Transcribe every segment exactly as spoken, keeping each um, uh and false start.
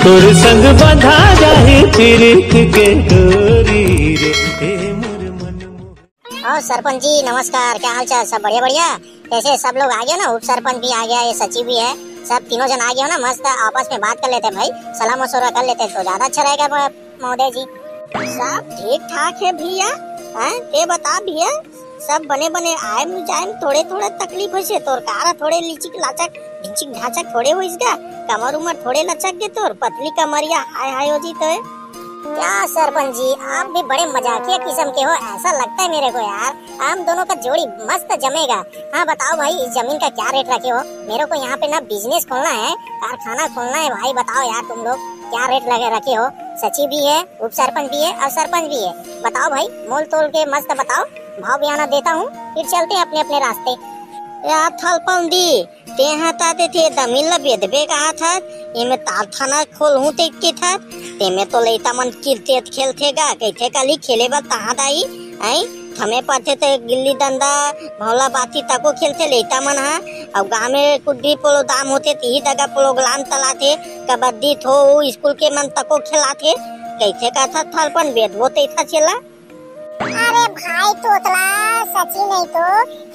तोर संग बंधा जाही प्रीत के डोरी रे, ए मोर मन मोहन। और सरपंच जी नमस्कार, क्या हाल चाल? सब बढ़िया बढ़िया? कैसे सब लोग आ गए ना? उप सरपंच भी आ गया, ये सचिव भी है, सब तीनों जन आ गए हो ना, मस्त आपस में बात कर लेते हैं भाई, सलाह मशवरा कर लेते हैं तो ज्यादा अच्छा रहेगा म-, महोदय जी। सब ठीक ठाक है भैया। हैं, ते बता भैया, सब बने बने आए जाए में थोड़े थोड़े तकलीफ होइसे तोर कार, थोड़े लिचिक लाचक ढिंचिक ढाचक थोड़े होइस गा, कमर उमर थोड़े लचक गे तोर, पतली कमरिया हाय हाय हो जी तो। क्या सरपंच जी, आप भी बड़े मजाकिया किस्म के हो, ऐसा लगता है मेरे को यार, हम दोनों का जोड़ी मस्त जमेगा। हाँ बताओ भाई, इस जमीन का क्या रेट रखे हो? मेरे को यहाँ पे ना बिजनेस खोलना है, कारखाना खोलना है भाई, बताओ यार तुम लोग क्या रेट लगे रखे हो? सचिव भी है, उप सरपंच भी है और सरपंच भी है, बताओ भाई, मोल तोल के मस्त बताओ, भाव बयाना देता हूँ, फिर चलते हैं अपने अपने रास्ते। यार थलपन दी, तेहा ता ते, ते जमीन ल बेचबे कहा था, एमे ताल थाना खोलहूं ते के था, तेमे तो लइता मन किरकेट खेलथे गा, कहिथे काली खेले बर तहां दाई, आई थमे पथे ते गिल्ली डंडा, भौला बाती तको खेलथे लइता मन हा, अउ गांव में कुद्दी पोलो दाम होथे, तिही दगा पोलो ग्लाम तलाथे, कबड्डी थो स्कूल के मन तको खेलाथे, कहिथे का था थलपन बेचबो ते था चेला। अरे भाई तोतला, सची नहीं तो,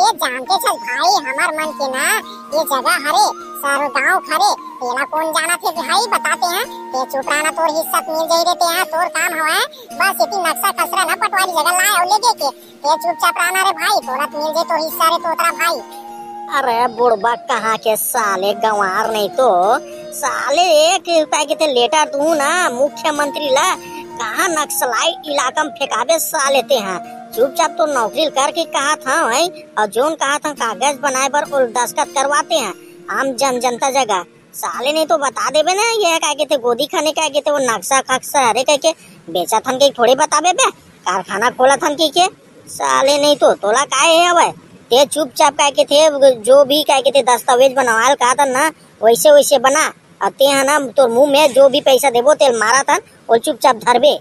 ये जानते छस भाई, हमार मन के ना, ये जगह हरे, सर गांव खरे, तेला कौन जाना थे भाई, बताते हैं, ते चुप रहना, तोर हिस्सा मिल जाई रे, ते यहाँ तोर काम हवा है, बस इतनी नक्शा खसरा ना पटवारी जगह लाए और ले गए के, ते चुपचाप रहना रे भाई, तोला मिल जाए तोर हिस्सा रे तोतला भाई। अरे बुड़बक कहाँ के साले गंवार नहीं तो, साले एक रुपया के ते लेटर तू ना मुख्यमंत्री ला, कहाँ नक्सलाइट इलाका में फेंकाबे साले ते हैं। चुपचाप तो नौकरी करके कहा था, हैं? और जोन कहा था कागज बनाए बर ओल दस्तखत करवाते हैं आम जन जनता जगह। साले नहीं तो बता देबे ना, ये का के ते गोदी खाने का के ते वो नक्शा खक्सा हरे कह के बेचा थन के थोड़े बताबे बे, कारखाना खोला थन के के। साले नहीं तो तोला काहे है हवय, ते चुपचाप का के थे जो भी का के ते दस्तावेज बनवाल कहा था ना, वैसे वैसे बना। और ते है ना तोर मुंह में जो भी पैसा देबो तेल मारा थन, वो चुपचाप धरबे।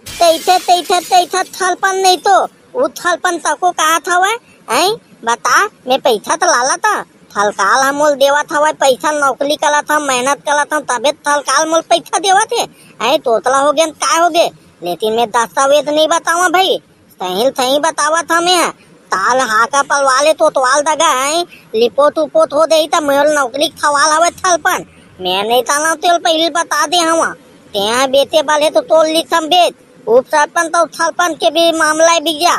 तैथे तैथे तैथे थलपन नहीं तो, उ थलपन तको कहा था वह, हैं? बता, मैं पैसा तो लाला था, थलकाल हम मोल देवा था वह पैसा, नौकरी कला था, मेहनत कला था, तबे थलकाल मोल पैसा देवा थे, हैं? तोतला हो गए, काय हो गए? लेकिन मैं दस्तावेज नहीं बतावा भाई, सही सही बतावा था मैं, ताल हाका पलवाले तो तोवाल दगा है, लिपोत उपोत हो दे त मोल नौकरी खवाल हवे थलपन, मैं नहीं ताना तेल पहले बता दे हवा, ते बेते बले तो तोल लिखम बेच, उप सरपंच तो थलपन के भी मामला बिगजा,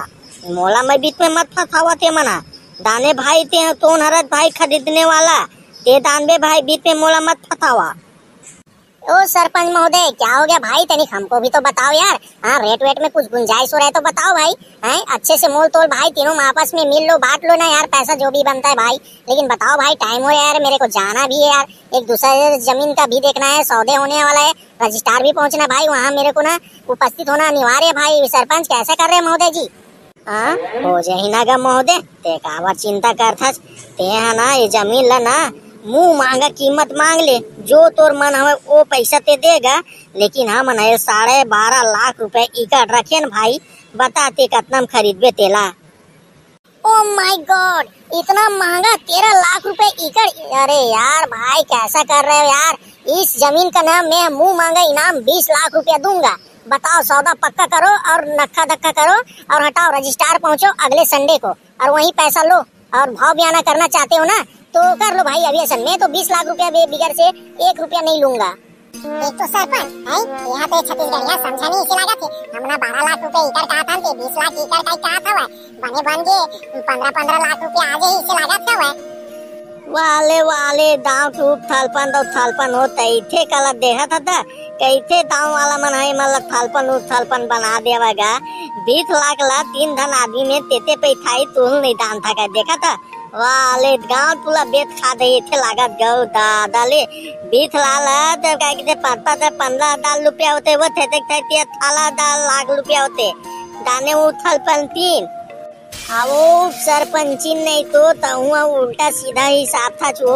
मोला मैं बीच में मत फंसावा ते मना, दाने भाई ते तोन हरत भाई खरीदने वाला, ते दानबे भाई बीच में मोला मत फंसावा। ओ सरपंच महोदय, क्या हो गया भाई? तनिक हमको भी तो बताओ यार। हाँ, रेट वेट में कुछ गुंजाइश हो रहा है तो बताओ भाई। हैं, अच्छे से मोल तोल भाई, तीनों में आपस में मिल लो, बांट लो ना यार, पैसा जो भी बनता है भाई। लेकिन बताओ भाई, टाइम हो रहा है यार, मेरे को जाना भी है यार, एक दूसरे जमीन का भी देखना है, सौदे होने वाला है, रजिस्ट्रार भी पहुंचना है भाई, वहाँ मेरे को ना उपस्थित होना अनिवार्य है भाई। सरपंच कैसे कर रहे हैं महोदय जी? हाँ, हो जाही ना गा महोदय, ते काबर चिंता करथस? ते हा ना ये जमीन ला ना मुंह मांगा कीमत मांग ले, जो तोर मन हवे ओ पैसा ते देगा, लेकिन हमन ये साढ़े बारह लाख रुपए एकड़ रखे न भाई, बता ते कतना म खरीदबे तेला? ओ माय गॉड, इतना महंगा, तेरह लाख रुपए एकड़? अरे यार भाई, कैसा कर रहे हो यार? इस जमीन का ना मैं मुंह मांगा इनाम बीस लाख रुपया दूंगा। बताओ, सौदा पक्का करो और नक्खा धक्का करो और हटाओ, रजिस्ट्रार पहुंचो अगले संडे को और वहीं पैसा लो। और भाव बयाना करना चाहते हो ना, तो कर लो भाई। अभी ऐसा मैं तो बीस लाख रुपया बे-, बिगर से एक रुपया नहीं लूंगा। एक तो सरपंच है, यहाँ पे छत्तीसगढ़िया समझा नहीं इसे लागत है। हमना बारह लाख रुपया एकड़ कहा था, ते बीस लाख एकड़ का ही कहा था वह। बने बन गए पंद्रह पंद्रह लाख रुपया आ जाए इसे लागत है वह। वाले वाले दांव टूप थलपन दो थलपन हो तैथे कला देहत हता। कैथे दांव वाला मन है मतलब थलपन उप थलपन बना देवा गा। बीस लाख ला तीन धन आदमी में तेते पैथाई तुल नहीं दान था का देखा था। वाले गांव टूला बेत खा दे इथे लागत गौ दादा ले। बीस लाख ला ते का के पत्ता ते पंद्रह हजार रुपया होते वो थे ते थे ते थाला दाल लाख रुपया होते। दाने उथल पन तीन। अब वो सरपंचिन नहीं तो तहुआ उल्टा सीधा हिसाब था छो।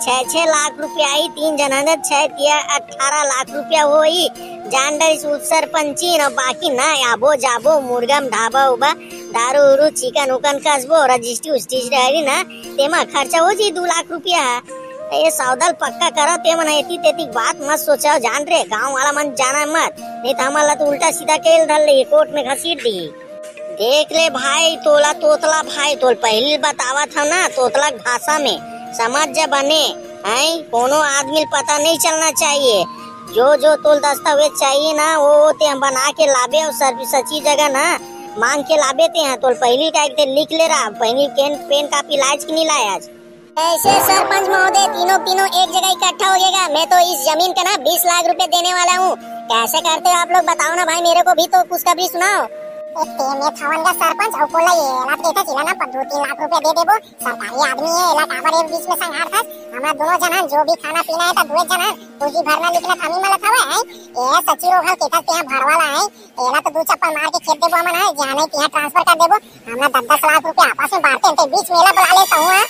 छह छह लाख रुपया ही तीन जना ने छह तिया अठारह लाख रुपया होई। जान डरिस उप सरपंचिन और बाकी ना आबो जाबो मुर्गा में ढाबा उबा दारू उरू चिकन उकन कसबो रजिस्ट्री उस्ट्री रही ना तेमा खर्चा हो जी दो लाख रुपया। ए सौदा ल पक्का करा, ते मन एती तेती बात मत सोचा, जान रे, गांव वाला मन जाना मत, नहीं तो हमन ला तो उल्टा सीधा केल धर ले, कोर्ट में घसीट दी। देख ले भाई, तोला तोतला भाई, तोल पहली बतावत हव ना, तोतला के भाषा में समझ जा बने, हैं? कोनो आदमी ल पता नहीं चलना चाहिए। जो जो तोल दस्तावेज चाहिए ना, वो, वो ते हम बना के लाबे, और सर सची जगह ना मांग के लाबे ते हैं। तोल पहली का एक दिन लिख ले रहा, पहली पेन, पेन कॉपी लायज कि नहीं लायज? कैसे सरपंच महोदय, तीनों तीनों एक जगह इकट्ठा हो गएगा? मैं तो इस जमीन का ना बीस लाख रुपए देने वाला हूँ। कैसे करते हो आप लोग, बताओ ना भाई, मेरे को भी तो खुशखबरी सुनाओ। ए, ते में थवन का सरपंच, अउ कोला ये ला देता चिला ना, पर दो तीन लाख रुपए दे देबो। सरकारी आदमी है, एला काबर एक बीच में संघार था। हमरा दोनों जनन जो भी खाना पीना है, तो दुए जनन, कुछ भी भरना लिखना कमी मलत हवे है। ए सची रोगल के करते हैं भरवाला है, एला तो दो चप्पल मार के खेत देबो हमन है, जहाँ नहीं तिहाँ ट्रांसफर कर देबो। हमरा दस दस लाख रुपए आपस में बांटते हैं, ते बीच में एला बुला लेता हूँ, हाँ?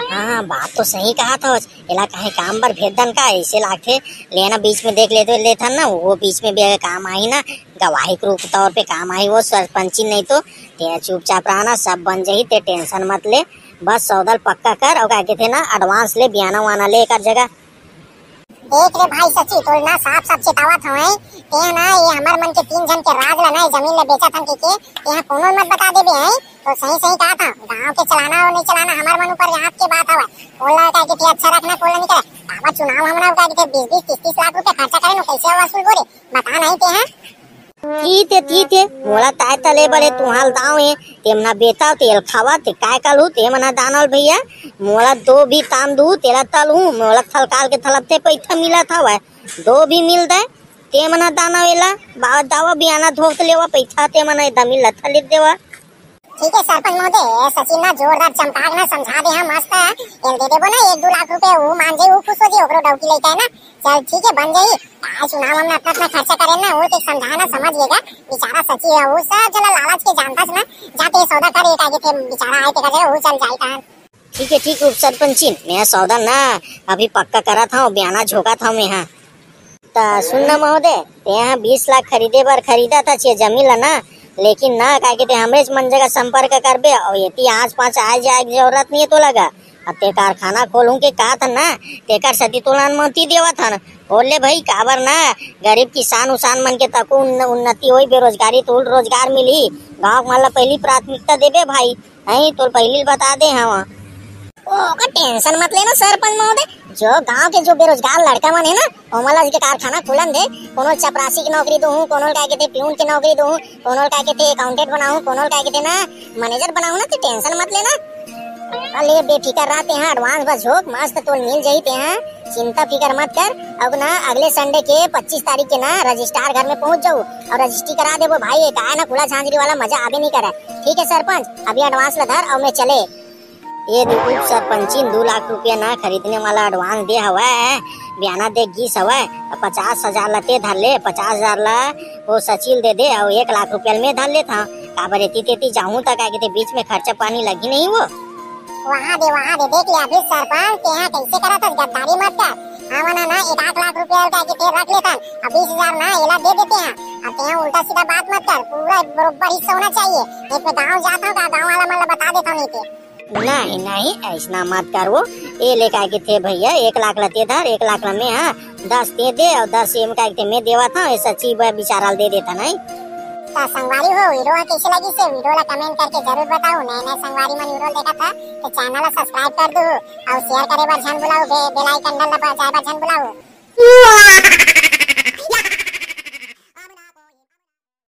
हाँ, हाँ, बात तो सही कहा था। एला काहे काम बर भेज दन का, ऐसे लागथे। लेना बीच में देख लेते, लेथन ना, वो बीच में भी अगर काम आही ना, गवाही के रूप तौर पे काम आही वो सरपंची, नहीं तो ते चुपचाप रहना, सब बन जाही, ते टेंशन मत ले। बस सौदा ल पक्का कर, और का कहते ना, एडवांस ले, बियाना वाना ले एकर जगह। देख रे भाई सची, तोल ना साफ साफ चेतावत हवं, ते ना ये हमर मन के तीन झन के राज ला ना, ये जमीन ला बेचत हन के, के ते हा कोनो मत बता देबे है। तो सही सही कहा था, गांव के चलाना और नहीं चलाना हमर मन ऊपर हाथ के बात हवय। कोला का के अच्छा रखना, कोला नहीं करे। काबर चुनाव हमन का के बीस बीस तीस तीस लाख रुपए खर्चा करे नो, कैसे वसूल बोले, बता नहीं ते हैं। ठीक हे, ठीक हे, मोला ताय तले बड़े तुहाल दाव हे, तेमना बेताव तेल खावा, ते काय कलहू, तेमना दानल भैया, मोला दो भी ताम दू, तेला तलहू, मोला थलकाल के थलपते पैसा मिलत हवय, दो भी मिल दे, तेमना दाना वेला, बाबा दावा बियाना धोक लेवा, पैसा तेमना एकदम मिलत थलित देवा। ठीक है सरपंच महोदय, ए सचिन ना जोरदार चमकाक ना समझा दे, हम मस्त एल दे देबो ना एक दो लाख रुपए, वो मान जाई, वो खुश हो जाई, ओकरो डौकी लइका है ना। चल ठीक है, बन जाई। आज चुनाव में अपना अपना खर्चा करे ना, वो तो समझा ना समझ लेगा बेचारा सची है, वो सब जला लालच के जानता से ना। जाते सौदा करे का के थे बेचारा आए ते का जगह वो चल जाई कहां। ठीक है, ठीक है, उप सरपंचिन, मैं सौदा ना अभी पक्का करत हूँ, बयाना झोंकत हूँ मैं, हाँ। त सुन न महोदय, तेहा बीस लाख खरीदे बर खरीदा था छे जमीन ला ना, लेकिन ना, काहे के ते हमरेच मन जगह संपर्क करबे, अउ एती आस पास आए जाए के जरूरत नहीं है तोला गा। अब ते कारखाना खोलूं के काहत हन ना, तेकर सेती तोला अनुमति देवत हन। बोल ले भाई, काबर ना, गरीब किसान उसान मन के तको उन्न-, उन्नति होई, बेरोजगारी तो रोजगार मिली, गाँव मन ला पहली प्राथमिकता देबे भाई। नहीं, तोल पहली बता दे हवा। ओ, ओकर टेंशन मत लेना सरपंच महोदय, जो गांव के जो बेरोजगार लड़का मन है ना, ओमन ला के कारखाना खुलन दे, कोनो चपरासी के नौकरी दूहूं, कोनो का कहते प्यून के नौकरी दूहूं, कोनो का कहते अकाउंटेंट बनाऊं, कोनो का कहते ना मैनेजर बनाऊं ना, तो टेंशन मत लेना। अरे बेफिकर रह तेहा, एडवांस बस झोंक, मस्त तोल मिल जाई तेहा, चिंता फिकर मत कर। अब ना अगले संडे के पच्चीस तारीख के ना रजिस्ट्रार घर में पहुंच जाऊ और रजिस्ट्री करा देबो भाई, एक आया ना कुला झांझरी वाला मजा आबे नहीं करे। ठीक है सरपंच, अभी एडवांस ला धर और मैं चले। ये दे उप सरपंचिन दू लाख रुपया ना खरीदने वाला एडवांस दे हवय, बयाना दे गिस हवय, पचास हजार ला ते धर ले, पचास हजार ला वो सचिल दे दे, और एक लाख रुपया मैं धर लेता हूँ। काबर एती तेती जाहूँ त का कहते बीच में खर्चा पानी लगी नहीं वो। वहाँ दे, वहाँ दे, देख ले अभी सरपंच, तेहा कैसे करत हस, गद्दारी मत कर। हमन ना एक आध लाख रुपया का कहते रख लेथन, अब बीस हजार ना एला दे देते हैं। अब तेहा उल्टा सीधा बात मत कर, पूरा बरोबर हिस्सा होना चाहिए। नहीं तो गाँव जाता हूँ का, गाँव वाला मन ला बता देता हूँ नहीं ते। नहीं, नहीं, ऐसना मत कर वो। ए ले का कहते भैया, एक लाख ला ते धर, एक लाख ला मैं, हाँ, दस ते दे और दस ये का कहते मैं देवत हूँ, ये सची ब-, बिचारा ला दे देता नहीं। त संगवारी हो, वीडियो ह कैसे लगिस हे, वीडियो ला कमेंट करके जरूर बताओ। नए नए संगवारी मन वीडियो देखत ह, तो चैनल ला सब्सक्राइब कर दू और शेयर करे बर झन भुलाओ, बे-, बेल आइकन ला दबाए बर झन भुलाओ।